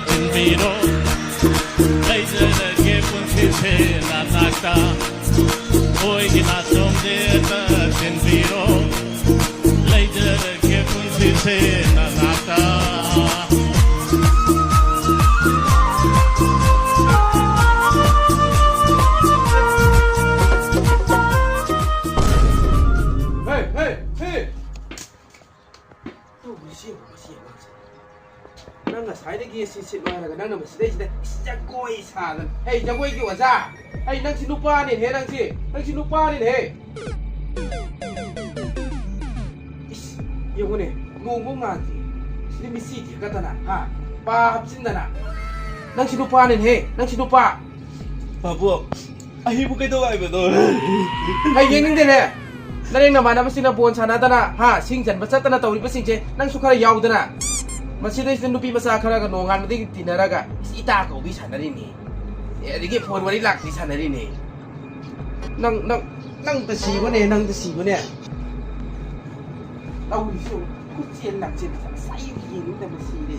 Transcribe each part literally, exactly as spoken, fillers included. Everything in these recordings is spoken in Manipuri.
ꯊꯤꯟꯕꯤꯔꯣ, ꯂꯩꯖꯔꯒꯦ ꯄꯨꯟꯁꯤꯁꯦ ꯅꯅꯥꯛꯇ, ꯑꯣꯏꯒꯤ ꯅꯥꯆꯣꯝꯁꯦ ꯑꯝꯇ ꯊꯤꯟꯕꯤꯔꯣ, ꯂꯩꯖꯔꯒꯦ ꯄꯨꯟꯁꯤꯁꯦ ꯅꯅꯥꯛꯇ꯫ ꯍꯦ, ꯍꯦ, ꯍꯦ! ꯇꯧꯔꯤꯁꯤ ꯌꯦꯡꯉꯨ, ꯃꯁꯤ ꯑꯉꯥꯡꯁꯦ꯫ ꯅꯪ ꯉꯁꯥꯏꯗꯒꯤ ꯁꯤ ꯁꯤꯠꯂꯣ ꯍꯥꯏꯔꯒ ꯅꯪꯅ ꯃꯁꯤꯗꯩꯁꯤꯗ ꯏꯁ, ꯖꯒꯣꯏ ꯁꯥꯗꯅ꯫ ꯍꯩ, ꯖꯒꯣꯏꯒꯤ ꯑꯣꯖꯥ! ꯍꯩ, ꯅꯪꯁꯤ ꯅꯨꯄꯥꯅꯤꯅꯦꯍꯦ, ꯅꯪꯁꯤ! ꯅꯪꯁꯤ ꯅꯨꯄꯥꯅꯤꯅꯦꯍꯦ! ꯏꯁ, ꯌꯦꯡꯉꯨꯅꯦ, ꯅꯣꯡꯕꯨ ꯉꯥꯟꯗꯦ꯫ ꯁꯤꯗꯤ ꯃꯤꯠꯁꯤ ꯊꯦꯛꯀꯠꯇꯅ, ꯍꯥ? ꯄꯥ ꯍꯥꯞꯆꯤꯟꯗꯅ꯫ ꯅꯪꯁꯤ ꯅꯨꯄꯥꯅꯤꯅꯦꯍꯦ, ꯅꯪꯁꯤ ꯅꯨꯄꯥ! ꯄꯥꯕꯨꯡ, ꯑꯩꯕꯨ ꯀꯩꯗꯧ ꯍꯥꯏꯕꯅꯣ? ꯍꯩ, ꯌꯦꯡꯅꯤꯡꯗꯦꯅꯦ꯫ ꯅꯔꯦꯡ ꯅꯃꯥꯟꯅꯕꯁꯤꯡꯅ ꯕꯣꯟ ꯁꯥꯟꯅꯗꯅ, ꯍꯥ, ꯁꯤꯡ ꯆꯟꯕ ꯆꯠꯇꯅ ꯇꯧꯔꯤꯕꯁꯤꯡꯁꯦ ꯅꯪꯁꯨ ꯈꯔ ꯌꯥꯎꯗꯅ꯫ ꯃꯁꯤꯗꯩꯁꯤꯗ ꯅꯨꯄꯤ ꯃꯆꯥ ꯈꯔꯒ ꯅꯣꯡꯉꯥꯟꯕꯗꯒꯤ ꯇꯤꯟꯅꯔꯒ ꯏꯇꯥ ꯀꯧꯕꯤ ꯁꯥꯟꯅꯔꯤꯅꯦ꯫ ꯑꯦ, ꯑꯗꯒꯤ ꯐꯣꯟ ꯋꯥꯔꯤ ꯂꯥꯛꯄꯤ ꯁꯥꯟꯅꯔꯤꯅꯦ꯫ ꯅꯪ, ꯅꯪ, ꯅꯪ ꯇꯁꯤꯕꯅꯦ, ꯅꯪ ꯇꯁꯤꯕꯅꯦ꯫ ꯇꯧꯔꯤꯁꯤ ꯌꯦꯡꯉꯨ, ꯈꯨꯠꯁꯦ ꯂꯥꯛꯆꯦꯜ ꯉꯁꯥꯏ ꯌꯦꯡꯅꯤꯡꯗꯕ ꯁꯤꯔꯦ꯫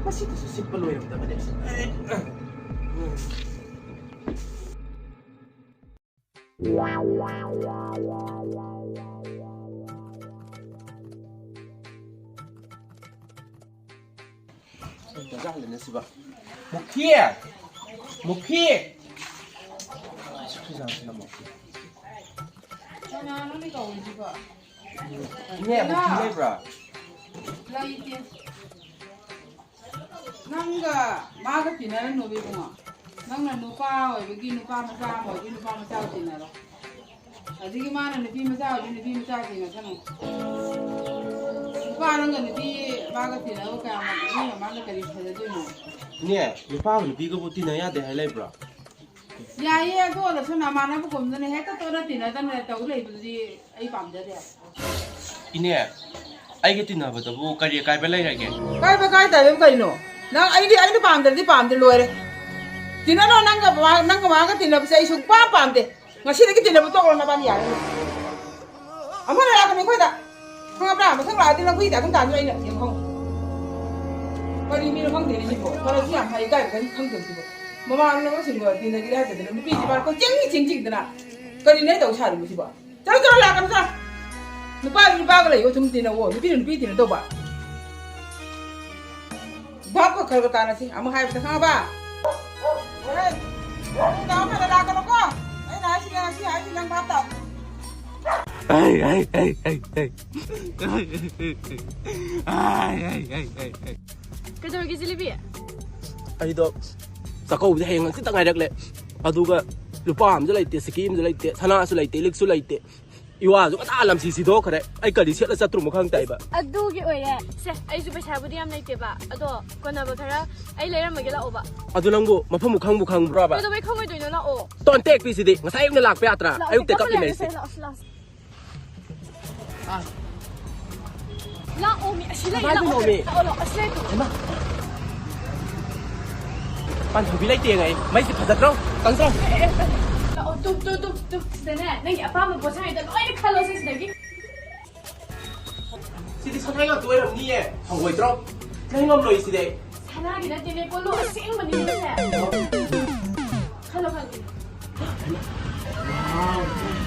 ꯃꯁꯤꯗꯁꯨ ꯁꯤꯠꯄ ꯂꯣꯏꯔꯝꯗꯕꯅꯦ꯫ ꯀꯅꯥꯅꯣꯅꯦ ꯀꯧꯔꯤꯁꯤꯕꯣ? ꯏꯅꯦ, ꯃꯨꯛꯇꯤ ꯂꯩꯕ꯭ꯔꯥ? ꯂꯩꯇꯦ꯫ ꯅꯪꯒ ꯃꯥꯒ ꯇꯤꯟꯅꯔꯅꯨꯕ ꯏꯕꯨꯡꯉꯣ꯫ ꯅꯪꯅ ꯅꯨꯄꯥ ꯑꯣꯏꯕꯒꯤ ꯅꯨꯄꯥ ꯃꯆꯥ ꯑꯃ ꯑꯣꯏꯕꯒꯤ ꯅꯨꯄꯥ ꯃꯆꯥꯒ ꯇꯤꯟꯅꯔꯣ꯫ ꯑꯗꯒꯤ ꯃꯥꯅ ꯅꯨꯄꯤ ꯃꯆꯥ ꯑꯣꯏꯕꯒꯤ ꯅꯨꯄꯤ ꯃꯆꯥꯒ ꯇꯤꯟꯅꯁꯅꯨ꯫ ꯅꯨꯄꯥ ꯅꯪꯒ ꯅꯨꯄꯤ ꯃꯥꯒ ꯇꯤꯟꯅꯕ ꯀꯌꯥꯝ ꯃꯤ ꯃꯃꯥꯡꯗ ꯀꯔꯤ ꯐꯖꯗꯣꯏꯅꯣ? ꯏꯅꯦ, ꯅꯨꯄꯥꯒ ꯅꯨꯄꯤꯒꯕꯨ ꯇꯤꯟꯅ ꯌꯥꯗꯦ ꯍꯥꯏ ꯂꯩꯕ꯭ꯔꯣ? ꯌꯥꯏꯌꯦ, ꯑꯗꯨ ꯑꯣꯏꯔꯁꯨ ꯅꯃꯥꯟꯅꯕꯒꯨꯝꯗꯅ ꯍꯦꯛꯇ ꯇꯣꯠꯅ ꯇꯤꯟꯅꯗꯅ ꯇꯧ ꯂꯩꯕꯗꯨꯗꯤ ꯑꯩ ꯄꯥꯝꯖꯗꯦ꯫ ꯏꯅꯦ, ꯑꯩꯒ ꯇꯤꯟꯅꯕꯗꯕꯨ ꯀꯔꯤ ꯑꯀꯥꯏꯕ ꯂꯩꯔꯒꯦ? ꯀꯥꯏꯕ ꯀꯥꯏꯗꯕ ꯀꯩꯅꯣ? ꯅꯪ ꯑꯩꯗꯤ, ꯑꯩꯅ ꯄꯥꯝꯗ꯭ꯔꯗꯤ ꯄꯥꯝꯗꯦ, ꯂꯣꯏꯔꯦ꯫ ꯇꯤꯟꯅꯅꯣ, ꯅꯪꯒ ꯃꯥ-, ꯅꯪꯒ ꯃꯥꯒ ꯇꯤꯟꯅꯕꯁꯦ ꯑꯩ ꯁꯨꯡꯄꯥꯝ ꯄꯥꯝꯗꯦ꯫ ꯉꯁꯤꯗꯒꯤ ꯇꯤꯟꯅꯕ ꯇꯣꯛꯂꯣ ꯅꯕꯥꯅꯤ, ꯌꯥꯔꯦ꯫ ꯑꯃꯨꯛ ꯍꯟꯅ ꯂꯥꯛꯀꯅꯨ ꯑꯩꯈꯣꯏꯗ꯫ ꯈꯪꯉꯕ꯭ꯔꯥ? ꯃꯊꯪ ꯂꯥꯛꯑꯗꯤ ꯅꯈꯣꯏꯒꯤ ꯇꯥꯏꯞꯇ ꯇꯥꯗꯣꯏꯅꯦ ꯑꯩꯅ ꯌꯦꯡꯍꯧ꯫ ꯀꯔꯤ ꯃꯤꯅꯣ ꯈꯪꯗꯦꯅꯦ ꯁꯤꯕꯣ? ꯈꯔꯁꯨ ꯌꯥꯝ ꯍꯩ, ꯏꯀꯥꯏꯕ ꯈꯪ-, ꯈꯪꯗꯕ ꯁꯤꯕꯣ꯫ ꯃꯃꯥꯟꯅꯕꯁꯤꯡꯒ ꯇꯤꯟꯅꯒꯦ ꯍꯥꯏꯗꯗꯅ ꯅꯨꯄꯤꯁꯤ ꯃꯥꯅ ꯀꯣꯏꯆꯦꯟ ꯆꯦꯟꯁꯤꯟꯗꯅ ꯀꯔꯤꯅꯣ ꯇꯧ ꯁꯥꯔꯤꯕ ꯁꯤꯕꯣ? ꯆꯠꯂꯣ, ꯆꯠꯂꯣ, ꯂꯥꯛꯀꯅꯨ, ꯆꯠꯂꯣ꯫ ꯅꯨꯄꯥꯒꯤ ꯅꯨꯄꯥꯒ ꯂꯩꯌꯣ, ꯁꯨꯝ ꯇꯤꯟꯅꯧꯋꯣ꯫ ꯅꯨꯄꯤꯅ ꯅꯨꯄꯤ ꯇꯤꯟꯅꯗꯧꯕ꯫ ꯚꯥꯞꯀ ꯈꯔ ꯈꯔ ꯇꯥꯅꯁꯤ꯫ ꯑꯃꯨꯛ ꯍꯥꯏꯕꯗ ꯈꯪꯉꯕ? ꯍꯣꯔꯦꯟ ꯅꯨꯡꯗꯥꯡ ꯑꯃꯗ ꯂꯥꯛꯀꯅꯨꯀꯣ꯫ ꯑꯩꯅ ꯍꯥꯏꯁꯤꯅ ꯉꯁꯤ ꯍꯥꯏꯁꯤ ꯅꯪ ꯚꯥꯞ ꯇꯥꯎ꯫ ꯑꯩ, ꯑꯩ, ꯑꯩ, ꯑꯩ, ꯑꯩ꯫ ꯑꯩ, ꯑꯩ, ꯑꯩ, ꯑꯩ, ꯑꯩ꯫ ꯀꯩꯗꯧꯔꯒꯦ, ꯖꯤꯂꯤꯕꯤ? ꯑꯩꯗꯣ ꯆꯥꯛꯀꯧꯕꯗꯤ ꯍꯌꯦꯡ ꯍꯪꯆꯤꯠꯇ ꯉꯥꯏꯔꯛꯂꯦ꯫ ꯑꯗꯨꯒ ꯂꯨꯄꯥ ꯑꯃꯁꯨ ꯂꯩꯇꯦ, ꯁꯤꯀꯤ ꯑꯃꯁꯨ ꯂꯩꯇꯦ, ꯁꯅꯥꯁꯨ ꯂꯩꯇꯦ, ꯂꯤꯛꯁꯨ ꯂꯩꯇꯦ꯫ ꯏꯋꯥꯁꯨ ꯉꯟꯇꯥ ꯂꯝꯁꯤ ꯁꯤꯗꯣꯛꯈ꯭ꯔꯦ꯫ ꯑꯩ ꯀꯔꯤ ꯁꯦꯠꯂ ꯆꯠꯇ꯭ꯔꯨꯝꯅꯣ ꯈꯪꯗꯦ ꯍꯥꯏꯕ꯫ ꯑꯗꯨꯒꯤ ꯑꯣꯏꯔꯦ꯫ ꯁꯦ, ꯑꯩꯁꯨ ꯄꯩꯁꯥꯕꯨꯗꯤ ꯌꯥꯝ ꯂꯩꯇꯦꯕ, ꯑꯗꯣ ꯀꯣꯟꯅꯕ ꯈꯔ ꯑꯩ ꯂꯩꯔꯝꯃꯒꯦ, ꯂꯥꯛꯑꯣꯕ꯫ ꯑꯗꯨ ꯅꯪꯕꯨ ꯃꯐꯝꯕꯨ ꯈꯪꯕꯨ ꯈꯪꯕ꯭ꯔꯥꯕ? ꯀꯩꯗꯧꯕꯩ ꯈꯪꯉꯣꯏꯗꯣꯏꯅꯣ? ꯂꯥꯛꯑꯣ꯫ ꯇꯣꯟ ꯇꯦꯛꯄꯤꯁꯤꯗꯤ ꯉꯁꯥꯏ ꯑꯌꯨꯛꯅ ꯂꯥꯛꯄ ꯌꯥꯗ꯭ꯔꯥ? ꯂꯥꯛꯑꯣ, ꯑꯌꯨꯛꯇ ꯀꯞꯄ ꯀꯞꯂꯤꯃꯦ ꯂꯩꯔꯁꯦ, ꯑꯩꯁꯦ꯫ ꯂꯥꯛꯑꯣ, ꯂꯥꯛꯑꯣ꯫ ꯂꯥꯛꯑꯣ, ꯃꯤ ꯑꯁꯤ ꯂꯩ, ꯀꯃꯥꯏ ꯂꯥꯛꯑꯣ꯫ ꯇꯧꯅꯣ, ꯃꯤ? ꯂꯥꯛꯑꯣ, ꯂꯥꯛꯑꯣ, ꯑꯁꯤ ꯂꯩ꯫ ꯍꯩꯃꯥ꯫ ꯄꯥꯟꯊꯣꯏꯕꯤ ꯂꯩꯇꯦ ꯉꯩ꯫ ꯃꯩꯁꯦ ꯐꯖꯗ꯭ꯔꯣ? ꯀꯪꯗ꯭ꯔꯣ? ꯑꯦ, ꯑꯦ, ꯑꯦ, ꯂꯥꯛꯑꯣ, ꯇꯨ, ꯇꯨ, ꯇꯨ, ꯇꯨ, ꯁꯤꯗꯅꯦ, ꯅꯪꯒꯤ ꯑꯄꯥꯝꯕ ꯄꯣꯠꯁꯛ ꯉꯩꯗꯣ ꯂꯣꯏꯅ ꯈꯜꯂꯣꯁꯦ ꯁꯤꯗꯒꯤ꯫ ꯁꯤꯗꯤ ꯁꯅꯥ ꯉꯥꯛꯇ ꯑꯣꯏꯔꯝꯅꯤꯌꯦ꯫ ꯐꯪꯉꯣꯏꯗ꯭ꯔꯣ? ꯅꯪ ꯉꯝꯂꯣꯏ ꯁꯤꯗꯤ꯫ ꯁꯅꯥꯒꯤ ꯅꯠꯇꯦꯅꯦ, ꯀꯣꯜꯂꯨ ꯑꯁꯦꯡꯕꯅꯤꯅꯦ꯫ ꯈꯜꯂꯣ, ꯈꯜꯂꯣ꯫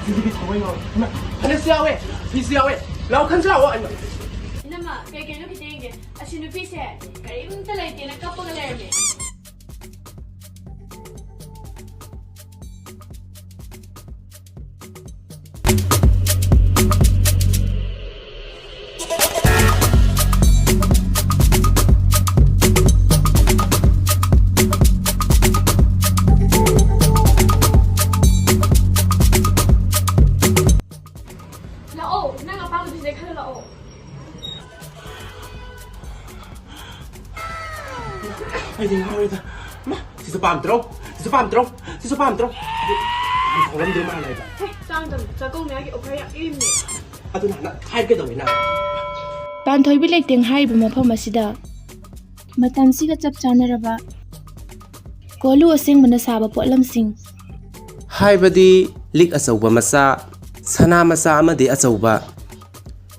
ꯁꯤꯗꯤ ꯊꯋꯥꯏ ꯉꯥꯎ-, ꯏꯃꯥ, ꯐꯅꯦꯛꯁꯨ ꯌꯥꯎꯋꯦ, ꯐꯤꯁꯨ ꯌꯥꯎꯋꯦ꯫ ꯂꯥꯎ, ꯈꯟꯁꯤ ꯂꯥꯛꯑꯣ꯫ ꯏꯃꯥ꯫ ꯏꯅꯝꯃ, ꯀꯩ ꯀꯩꯅꯣ ꯈꯤꯇ ꯌꯦꯡꯒꯦ꯫ ꯑꯁꯤ ꯅꯨꯄꯤꯁꯦ ꯀꯔꯤꯝꯇ ꯂꯩꯇꯦꯅ ꯀꯞꯄꯒ ꯂꯩꯔꯝꯃꯦ꯫ ꯂꯥꯛꯑꯣ, ꯅꯪ ꯑꯄꯥꯝꯕꯗꯨꯁꯤꯗꯩ ꯈꯜꯂꯣ ꯂꯥꯛꯑꯣ꯫ ꯑꯩꯗꯤ ꯉꯥꯎꯔꯦꯗ꯫ ꯃꯥ, ꯁꯤꯁꯨ ꯄꯥꯝꯗ꯭ꯔꯣ? ꯁꯤꯁꯨ ꯄꯥꯝꯗ꯭ꯔꯣ? ꯁꯤꯁꯨ ꯄꯥꯝꯗ꯭ꯔꯣ? ꯑꯗꯨ ꯌꯥꯝ ꯊꯧꯔꯝꯗꯣꯏ ꯃꯥꯜꯂꯦꯕ꯫ ꯍꯦ, ꯆꯥꯡꯗꯝ, ꯆꯥꯛꯀꯧꯅꯦ ꯍꯥꯏꯒꯤ offer ꯌꯥꯝ ꯏꯜꯂꯤꯅꯦ꯫ ꯑꯗꯨ ꯅꯍꯥꯟ ꯍꯥꯏꯒꯗꯧꯅꯤꯅ꯫ ꯄꯥꯟꯊꯣꯏꯕꯤ ꯂꯩꯇꯦꯡ ꯍꯥꯏꯔꯤꯕ ꯃꯐꯝ ꯑꯁꯤꯗ ꯃꯇꯝꯁꯤꯒ ꯆꯞ ꯆꯥꯅꯔꯕ ꯀꯣꯂꯨ ꯑꯁꯦꯡꯕꯅ ꯁꯥꯕ ꯄꯣꯠꯂꯝꯁꯤꯡ, ꯍꯥꯏꯕꯗꯤ ꯂꯤꯛ ꯑꯆꯧꯕ ꯃꯆꯥ, ꯁꯅꯥ ꯃꯆꯥ ꯑꯃꯗꯤ ꯑꯆꯧꯕ,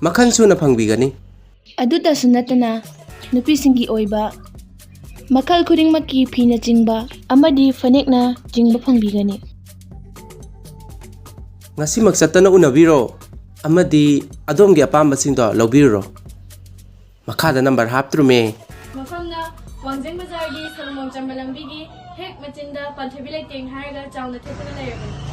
ꯃꯈꯜ ꯁꯨꯅ ꯐꯪꯕꯤꯒꯅꯤ꯫ ꯑꯗꯨꯇꯁꯨ ꯅꯠꯇꯅ, ꯅꯨꯄꯤꯁꯤꯡꯒꯤ ꯑꯣꯏꯕ ꯃꯈꯜ ꯈꯨꯗꯤꯡꯃꯛꯀꯤ ꯐꯤꯅꯆꯤꯡꯕ ꯑꯃꯗꯤ ꯐꯅꯦꯛꯅꯆꯤꯡꯕ ꯐꯪꯕꯤꯒꯅꯤ꯫ ꯉꯁꯤꯃꯛ ꯆꯠꯇꯅ ꯎꯅꯕꯤꯔꯣ ꯑꯃꯗꯤ ꯑꯗꯣꯝꯒꯤ ꯑꯄꯥꯝꯕꯁꯤꯡꯗꯣ ꯂꯧꯕꯤꯔꯨꯔꯣ꯫ ꯃꯈꯥꯗ ꯅꯝꯕꯔ ꯍꯥꯞꯇ꯭ꯔꯨꯃꯦ꯫ ꯃꯐꯝꯅ ꯋꯥꯡꯖꯤꯡ ꯕꯖꯥꯔꯒꯤ ꯁꯣꯂꯣꯃꯣꯟ ꯆꯝꯕ ꯂꯝꯕꯤꯒꯤ ꯍꯦꯛ ꯃꯆꯤꯟꯗ ꯄꯥꯟꯊꯣꯏꯕꯤ ꯂꯩꯇꯦꯡ ꯍꯥꯏꯔꯒ ꯆꯥꯎꯅ ꯊꯦꯠꯇꯨꯅ ꯂꯩꯔꯕꯅꯤ꯫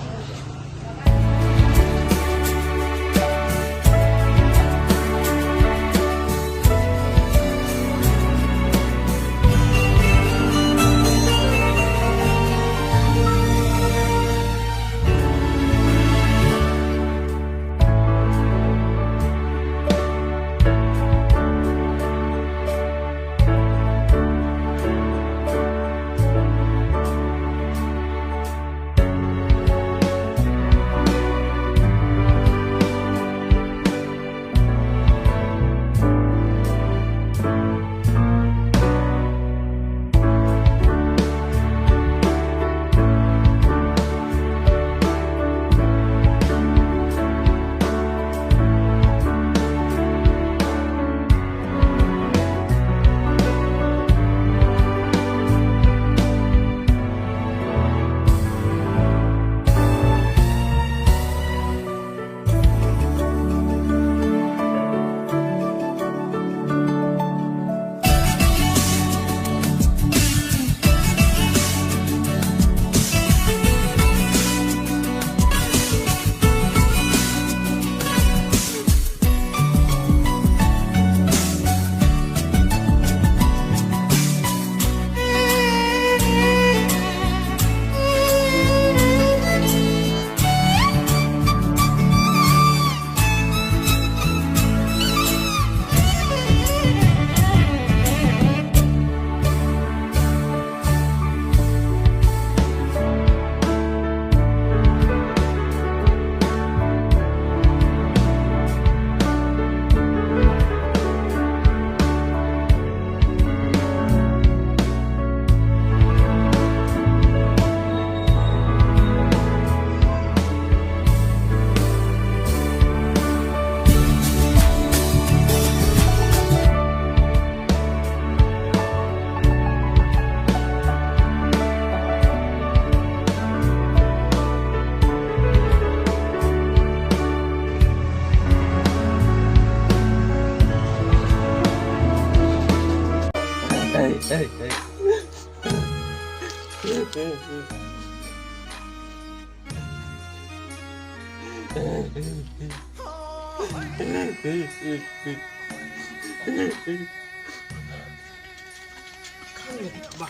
ꯈꯪꯗꯦ, ꯑꯃ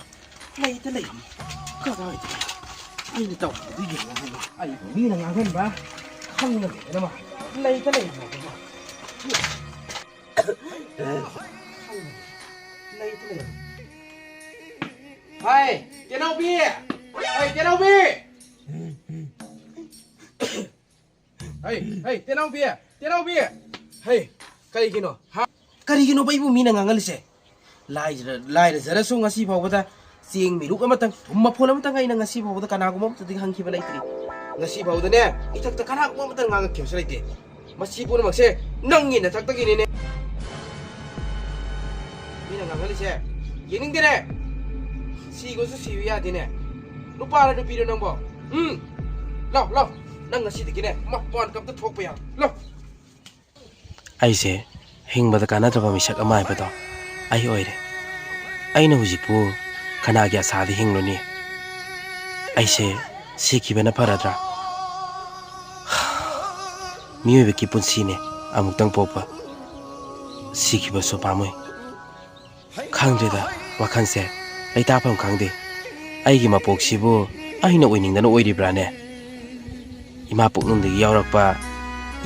ꯂꯩꯇ ꯂꯩꯔꯝꯃꯣ꯫ ꯀꯗꯥꯏꯗ ꯂꯩ? ꯑꯩꯅ ꯇꯧꯕꯗꯨ ꯌꯦꯡꯉꯣ꯫ ꯑꯩꯕꯨ ꯃꯤꯅ ꯉꯥꯡꯍꯟꯕ ꯈꯪꯅ ꯂꯩꯒꯗꯕ꯫ ꯂꯩꯇ ꯂꯩꯔꯝꯃꯣ꯫ ꯂꯩꯇ ꯂꯩꯔꯝꯃꯣ꯫ ꯍꯥꯏ, ꯇꯦꯅꯥꯎꯕꯤ! ꯍꯥꯏ, ꯇꯦꯅꯥꯎꯕꯤ! ꯍꯩ, ꯍꯩ, ꯇꯦꯅꯥꯎꯕꯤ, ꯇꯦꯅꯥꯎꯕꯤ! ꯍꯩ, ꯀꯔꯤꯒꯤꯅꯣ? ꯍꯥ? ꯀꯔꯤꯒꯤꯅꯣꯕ ꯑꯩꯕꯨ ꯃꯤꯅ ꯉꯥꯡꯍꯜꯂꯤꯁꯦ? ꯂꯥꯏꯔ-, ꯂꯥꯏꯔꯖꯔꯁꯨ ꯉꯁꯤ ꯐꯥꯎꯕꯗ ꯆꯦꯡ ꯃꯤꯔꯨꯛ ꯑꯃꯇꯪ, ꯊꯨꯝ ꯃꯐꯣꯟ ꯑꯃꯇꯪ ꯑꯩꯅ ꯉꯁꯤ ꯐꯥꯎꯕꯗ ꯀꯅꯥꯒꯨꯝꯕ ꯑꯃꯠꯇꯗꯒꯤ ꯍꯪꯈꯤꯕ ꯂꯩꯇ꯭ꯔꯤ꯫ ꯉꯁꯤ ꯐꯥꯎꯕꯗꯅꯦ, ꯏꯊꯛꯇ ꯀꯅꯥꯒꯨꯝꯕ ꯑꯃꯇꯪ ꯉꯥꯡꯉꯛꯈꯤꯕꯁꯨ ꯂꯩꯇꯦ꯫ ꯃꯁꯤ ꯄꯨꯝꯅꯃꯛꯁꯦ ꯅꯪꯒꯤ ꯅꯊꯛꯇꯒꯤꯅꯤꯅꯦ꯫ ꯃꯤꯅ ꯉꯥꯡꯍꯜꯂꯤꯁꯦ ꯌꯦꯡꯅꯤꯡꯗꯦꯅꯦ꯫ ꯁꯤꯈꯣꯁꯨ ꯁꯤꯌꯨ ꯌꯥꯗꯦꯅꯦ꯫ ꯅꯨꯄꯥꯔ ꯅꯨꯄꯤꯔ ꯅꯪꯕꯣ? ꯎꯝ? ꯂꯥꯎ, ꯂꯥꯎ꯫ ꯅꯪ ꯉꯁꯤꯗꯒꯤꯅꯦ ꯃꯄꯥꯟ ꯀꯝꯇ ꯊꯣꯛꯄ ꯌꯥꯔꯣꯏ꯫ ꯂꯥꯎ꯫ ꯑꯩꯁꯦ ꯍꯤꯡꯕꯗ ꯀꯥꯟꯅꯗ꯭ꯔꯕ ꯃꯤꯁꯛ ꯑꯃ ꯍꯥꯏꯕꯗꯣ ꯑꯩ ꯑꯣꯏꯔꯦ꯫ ꯑꯩꯅ ꯍꯧꯖꯤꯛꯄꯨ ꯀꯅꯥꯒꯤ ꯑꯁꯥꯗ ꯍꯤꯡꯂꯨꯅꯤ? ꯑꯩꯁꯦ ꯁꯤꯈꯤꯕꯅ ꯐꯔꯗ꯭ꯔꯥ? ꯃꯤꯑꯣꯏꯕꯒꯤ ꯄꯨꯟꯁꯤꯅꯦ ꯑꯃꯨꯛꯇꯪ ꯄꯣꯛꯄ, ꯁꯤꯈꯤꯕꯁꯨ ꯄꯥꯝꯃꯨꯏ꯫ ꯈꯪꯗ꯭ꯔꯦꯗ, ꯋꯥꯈꯜꯁꯦ ꯂꯩꯇꯥꯐꯝ ꯈꯪꯗꯦ꯫ ꯑꯩꯒꯤ ꯃꯄꯣꯛꯁꯤꯕꯨ ꯑꯩꯅ ꯑꯣꯏꯅꯤꯡꯗꯅ ꯑꯣꯏꯔꯤꯕ꯭ꯔꯥꯅꯦ? ꯏꯃꯥ ꯄꯨꯛꯅꯨꯡꯗꯒꯤ ꯌꯥꯎꯔꯛꯄ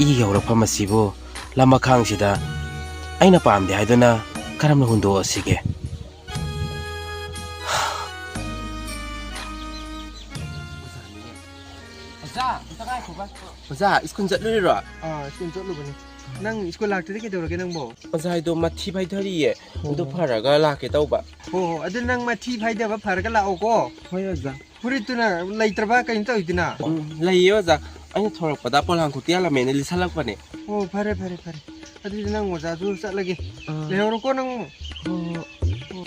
ꯏꯒꯤ ꯍꯧꯔꯛꯐꯝ ꯑꯁꯤꯕꯨ ꯂꯝꯃꯈꯥꯡꯁꯤꯗ ꯑꯩꯅ ꯄꯥꯝꯗꯦ ꯍꯥꯏꯗꯨꯅ ꯀꯔꯝꯅ ꯍꯨꯟꯗꯣꯛꯑꯁꯤꯒꯦ? ꯑꯣꯖꯥ, ꯑꯝꯇ ꯉꯥꯏꯈꯣꯕ꯫ ꯑꯣꯖꯥ, ꯁ꯭ꯀꯨꯜ ꯆꯠꯂꯨꯔꯤꯔꯣ? ꯑꯥ, ꯁ꯭ꯀꯨꯜ ꯆꯠꯂꯨꯕꯅꯤ꯫ ꯅꯪ ꯁ꯭ꯀꯨꯜ ꯂꯥꯛꯇ꯭ꯔꯗꯤ ꯀꯩꯗꯧꯔꯒꯦ ꯅꯪꯕꯣ? ꯑꯣꯖꯥ, ꯑꯩꯗꯣ ꯃꯊꯤ ꯐꯥꯏꯊꯔꯤꯌꯦ꯫ ꯑꯗꯨ ꯑꯣ꯫ ꯐꯔꯒ ꯂꯥꯛꯀꯦ ꯇꯧꯕ꯫ ꯍꯣ, ꯍꯣ, ꯑꯗꯨ ꯅꯪ ꯃꯊꯤ ꯐꯥꯏꯗꯕ ꯐꯔꯒ ꯂꯥꯛꯑꯣꯀꯣ꯫ ꯍꯣꯏ, ꯑꯣꯖꯥ꯫ ꯐꯨꯔꯤꯠꯇꯨꯅ ꯂꯩꯇ꯭ꯔꯕ ꯀꯩꯅꯣ ꯇꯧꯔꯤꯗꯨꯅ? ꯎꯝ, ꯂꯩꯌꯦ, ꯑꯣꯖꯥ꯫ ꯑꯩꯅ ꯊꯣꯔꯛꯄꯗ ꯄꯣꯂꯥꯡ ꯈꯣꯠꯇ ꯌꯥꯜꯂꯝꯃꯦꯅ ꯂꯤꯠꯁꯜꯂꯛꯄꯅꯦ꯫ ꯑꯣ, ꯐꯔꯦ, ꯐꯔꯦ, ꯐꯔꯦ꯫ ꯑꯗꯨꯗꯤ ꯅꯪ ꯑꯣꯖꯥꯗꯨ ꯆꯠꯂꯒꯦ꯫ ꯑꯥ꯫ ꯂꯩꯍꯧꯔꯣꯀꯣ ꯅꯪ꯫ ꯍꯣꯏ, ꯍꯣꯏ꯫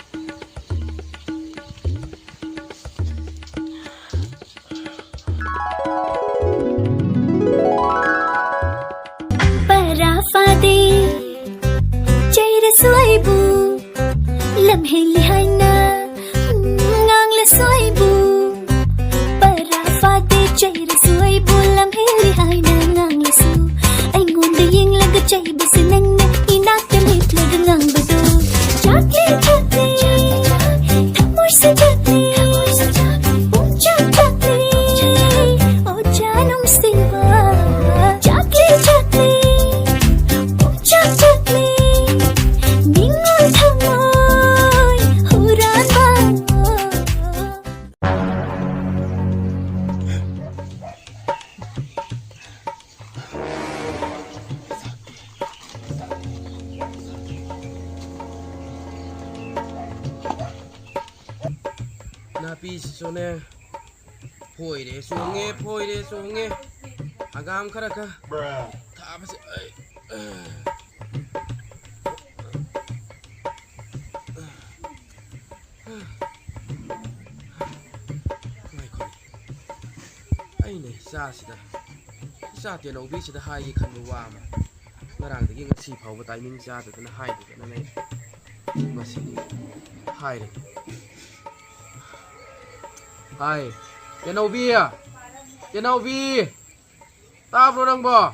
ꯄꯔꯥ ꯐꯥꯗꯦ ꯆꯩꯔꯁꯨ ꯑꯩꯕꯨ ꯂꯝꯍꯦꯜꯂꯤ ꯍꯥꯏꯅ ꯉꯥꯡꯂꯁꯨ ꯑꯩꯕꯨ꯫ ꯄꯔꯥ ꯐꯥꯗꯦ ꯆꯩꯔꯁꯨ ꯑꯩꯕꯨ ꯂꯝꯍꯦꯜꯂꯤ ꯍꯥꯏꯅ ꯉꯥꯡ ꯅꯨꯄꯤꯁꯤꯁꯨꯅꯦ, ꯐꯣꯏꯔꯦ ꯆꯣꯡꯉꯦ, ꯐꯣꯏꯔꯦ ꯆꯣꯡꯉꯦ꯫ ꯍꯪꯒꯥꯝ ꯈꯔ ꯈꯔ ꯊꯥꯕꯁꯦ, ꯑꯩ, ꯑ꯫ ꯉꯥꯏꯈꯣ꯫ ꯑꯩꯅ ꯏꯆꯥꯁꯤꯗ, ꯏꯆꯥ ꯇꯦꯅꯧꯕꯤꯁꯤꯗ ꯍꯥꯏꯒꯦ ꯈꯟꯕ ꯋꯥ ꯑꯃ ꯉꯔꯥꯡꯗꯒꯤ ꯉꯁꯤ ꯐꯥꯎꯕ timing ꯆꯥꯗꯗꯅ ꯍꯥꯏꯗꯗꯅ ꯂꯩ꯫ ꯉꯁꯤꯗꯤ ꯍꯥꯏꯔꯦ꯫ ꯍꯥꯏ, ꯇꯦꯅꯧꯕꯤ! ꯇꯦꯅꯧꯕꯤ! ꯇꯥꯕ꯭ꯔꯣ ꯅꯪꯕꯣ?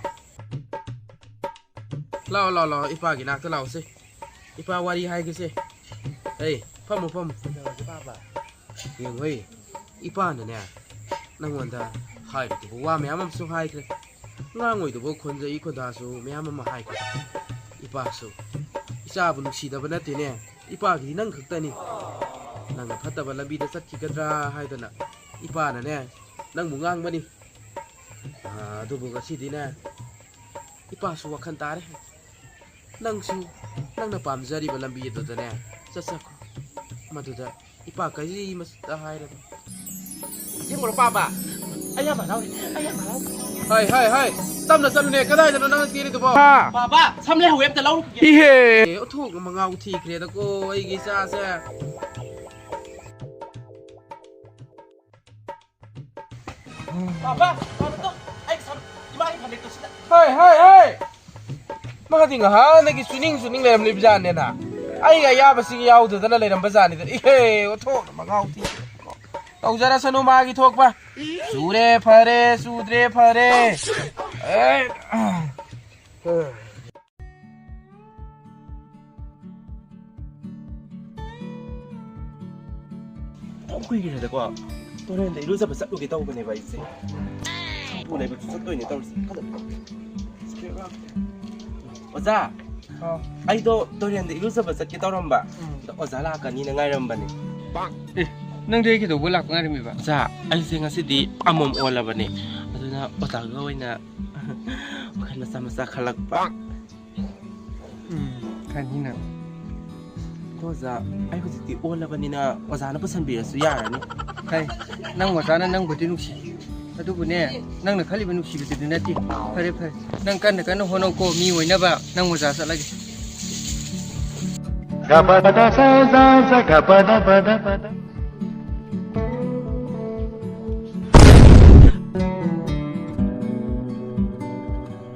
ꯂꯥꯛꯑꯣ, ꯂꯥꯛꯑꯣ, ꯂꯥꯛꯑꯣ, ꯏꯄꯥꯒꯤ ꯅꯥꯛꯇ ꯂꯥꯛꯑꯣꯁꯦ꯫ ꯏꯄꯥ ꯋꯥꯔꯤ ꯍꯥꯏꯒꯦꯁꯦ꯫ ꯑꯩ, ꯐꯝꯃꯨ, ꯐꯝꯃꯨ꯫ ꯀꯩꯗꯧꯔꯒꯦ, ꯄꯥꯕ? ꯌꯦꯡꯉꯣꯏ, ꯏꯄꯥꯅꯅꯦ, ꯅꯪꯉꯣꯟꯗ ꯍꯥꯏꯔꯤꯗꯨꯕꯨ ꯋꯥ ꯃꯌꯥꯝ ꯑꯃꯁꯨ ꯍꯥꯏꯈ꯭ꯔꯦ꯫ ꯉꯥꯡꯉꯣꯏꯗꯕ ꯈꯣꯟꯖꯩ ꯈꯣꯟꯗꯥꯁꯨ ꯃꯌꯥꯝ ꯑꯃ ꯍꯥꯏꯈ꯭ꯔꯦ꯫ ꯏꯄꯥꯁꯨ ꯏꯆꯥꯕꯨ ꯅꯨꯡꯁꯤꯗꯕ ꯅꯠꯇꯦꯅꯦ꯫ ꯏꯄꯥꯒꯤꯗꯤ ꯅꯪ ꯈꯛꯇꯅꯤ꯫ ꯅꯪꯅ ꯐꯠꯇꯕ ꯂꯝꯕꯤꯗ ꯆꯠꯈꯤꯒꯗ꯭ꯔꯥ ꯍꯥꯏꯗꯅ ꯏꯄꯥꯅꯅꯦ, ꯅꯪꯕꯨ ꯉꯥꯡꯕꯅꯤ꯫ ꯑꯥ, ꯑꯗꯨꯕꯨ ꯉꯁꯤꯗꯤꯅꯦ, ꯏꯄꯥꯁꯨ ꯋꯥꯈꯜ ꯇꯥꯔꯦ꯫ ꯅꯪꯁꯨ ꯅꯪꯅ ꯄꯥꯝꯖꯔꯤꯕ ꯂꯝꯕꯤ ꯑꯗꯨꯗꯅꯦ ꯆꯠꯆꯈꯣ꯫ ꯃꯗꯨꯗ ꯏꯄꯥ ꯀꯔꯤꯃꯠꯇ ꯍꯥꯏꯔꯕ꯫ ꯑꯁꯦꯡꯕꯔꯣ, ꯄꯥꯕ? ꯑꯩ ꯌꯥꯝ ꯍꯔꯥꯎꯔꯦ, ꯑꯩ ꯌꯥꯝ ꯍꯔꯥꯎꯔꯦ꯫ ꯍꯥꯏ, ꯍꯥꯏ, ꯍꯥꯏ! ꯇꯞꯅ ꯆꯠꯂꯨꯅꯦ, ꯀꯗꯥꯏꯗꯅꯣ ꯅꯪꯅ ꯆꯦꯜꯂꯤꯗꯨꯕꯣ? ꯍꯥ? ꯄꯥꯕ, ꯁꯝ ꯂꯩꯍꯧꯋꯦ, ꯑꯝꯇ ꯂꯧꯔꯨꯈꯤꯒꯦ꯫ ꯏꯍꯦ! ꯑꯣꯟꯊꯣꯛꯅ ꯃꯉꯥꯎ ꯊꯤꯈ꯭ꯔꯦꯗꯀꯣ ꯑꯩꯒꯤ ꯏꯆꯥꯁꯦ꯫ ꯄꯥꯕ, ꯄꯥꯕ, ꯇꯨ, ꯑꯩ ꯁꯝ, ꯏꯃꯥꯒꯤ ꯐꯅꯦꯛꯇꯣ ꯁꯤꯗ꯫ ꯍꯥꯏ, ꯍꯥꯏ, ꯍꯥꯏ! ꯃꯥꯗꯤ ꯉꯍꯥꯟꯗꯒꯤ ꯆꯨꯅꯤꯡ ꯆꯨꯅꯤꯡ ꯂꯩꯔꯝꯂꯤꯕꯖꯥꯠꯅꯦꯅ꯫ ꯑꯩꯒ ꯑꯌꯥꯕꯁꯤꯡ ꯌꯥꯎꯗꯗꯅ ꯂꯩꯔꯝꯕꯖꯥꯠꯅꯤꯗ꯫ ꯏꯍꯦ, ꯑꯣꯟꯊꯣꯛꯅ ꯃꯉꯥꯎ ꯊꯤ꯫ ꯇꯧꯖꯔꯁꯅꯨ ꯃꯥꯒꯤ ꯊꯣꯛꯄ꯫ ꯆꯨꯔꯦ ꯐꯔꯦ, ꯆꯨꯗ꯭ꯔꯦ ꯐꯔꯦ꯫ ꯑꯦ, ꯑ꯫ ꯌꯥꯝ ꯀꯨꯏꯈ꯭ꯔꯦꯗꯀꯣ꯫ ꯇꯨꯔꯦꯟꯗ ꯏꯔꯨꯖꯕ ꯆꯠꯂꯨꯒꯦ ꯇꯧꯕꯅꯦꯕ ꯑꯩꯁꯦ꯫ ꯁꯝꯄꯨ ꯂꯩꯕꯁꯨ ꯆꯠꯇꯣꯏꯅꯦ ꯇꯧꯔꯤꯁꯦ꯫ ꯑꯣꯖꯥ, ꯑꯥꯎ꯫ ꯑꯩꯗꯣ ꯇꯨꯔꯦꯟꯗ ꯏꯔꯨꯖꯕ ꯆꯠꯀꯦ ꯇꯧꯔꯝꯕ꯫ ꯎꯝ꯫ ꯑꯗꯣ ꯑꯣꯖꯥ ꯂꯥꯛꯀꯅꯤꯅ ꯉꯥꯏꯔꯝꯕꯅꯦ꯫ ꯑꯦ, ꯅꯪꯗꯤ ꯑꯩ ꯀꯩꯗꯧꯕ ꯂꯥꯛꯄ ꯉꯥꯏꯔꯝꯃꯤꯕ? ꯑꯣꯖꯥ, ꯑꯩꯁꯦ ꯉꯁꯤꯗꯤ ꯑꯃꯝ ꯑꯣꯜꯂꯕꯅꯦ꯫ ꯑꯗꯨꯅ ꯑꯣꯖꯥꯒ ꯑꯣꯏꯅ ꯋꯥꯈꯜ ꯃꯆꯥ ꯃꯆꯥ ꯈꯜꯂꯛꯄ꯫ ꯎꯝ, ꯈꯟꯅꯤꯅ꯫ ꯑꯣꯖꯥ, ꯑꯩ ꯍꯧꯖꯤꯛꯇꯤ ꯑꯣꯜꯂꯕꯅꯤꯅ ꯑꯣꯖꯥꯅ ꯄꯨꯁꯟꯕꯤꯔꯁꯨ ꯌꯥꯔꯅꯤ꯫ ꯍꯥꯏ, ꯅꯪ ꯑꯣꯖꯥꯅ ꯅꯪꯕꯨꯗꯤ ꯅꯨꯡꯁꯤ, ꯑꯗꯨꯕꯨꯅꯦ, ꯅꯪꯅ ꯈꯜꯂꯤꯕ ꯅꯨꯡꯁꯤꯕꯗꯨꯗꯤ ꯅꯠꯇꯦ꯫ ꯐꯔꯦ, ꯐꯔꯦ, ꯅꯪ ꯀꯟꯅ ꯀꯟꯅ ꯍꯣꯠꯅꯧꯀꯣ, ꯃꯤ ꯑꯣꯏꯅꯕ꯫ ꯅꯪ ꯑꯣꯖꯥ ꯆꯠꯂꯒꯦ꯫